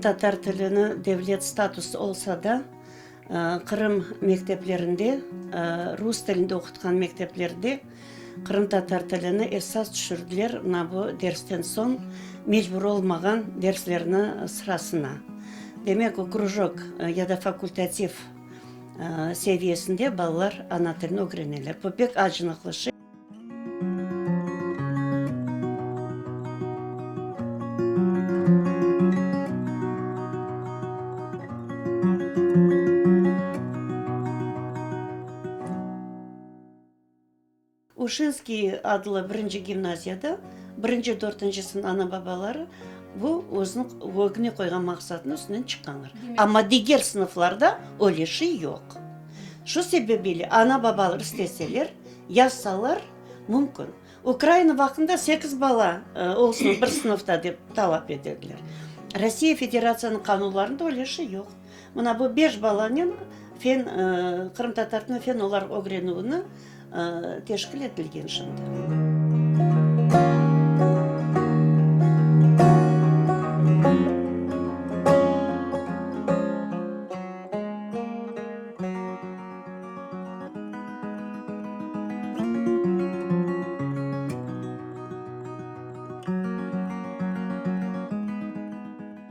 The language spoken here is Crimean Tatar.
Qırımtatar tilini devlet statusı olsa da, Qırım mekteplerinde, rus tilinde oqutqan mekteplerde qırımtatar tilini esas tüşürdiler, mına bu dersten soñ mecbur olmağan derslerni sırasına. Demek, o krujok ya da fakultativ seviyesinde balalar ana tilini ögreneler. Bu pek acınıqlı şey. Uşinskiy adlı birinci gimnaziyada birinci, dörtünci sınıf ana-babaları bu özüniñ ögüne qoyğan maqsadınıñ üstünden çıqqanlar. Amma diger sınıflarda öyle şey yoq. Şu sebebiyle ana-babalar isteseler, yazsalar mümkün. Ukraina vaqtında sekiz bala olsun bir sınıfta dep talap etediler. Rossiya Federatsiyanıñ qanunlarında öyle şey yoq. Mına bu beş balanen fen, qırımtatar tilini fen olaraq ögrenüvni teşkil etilgen şimdi.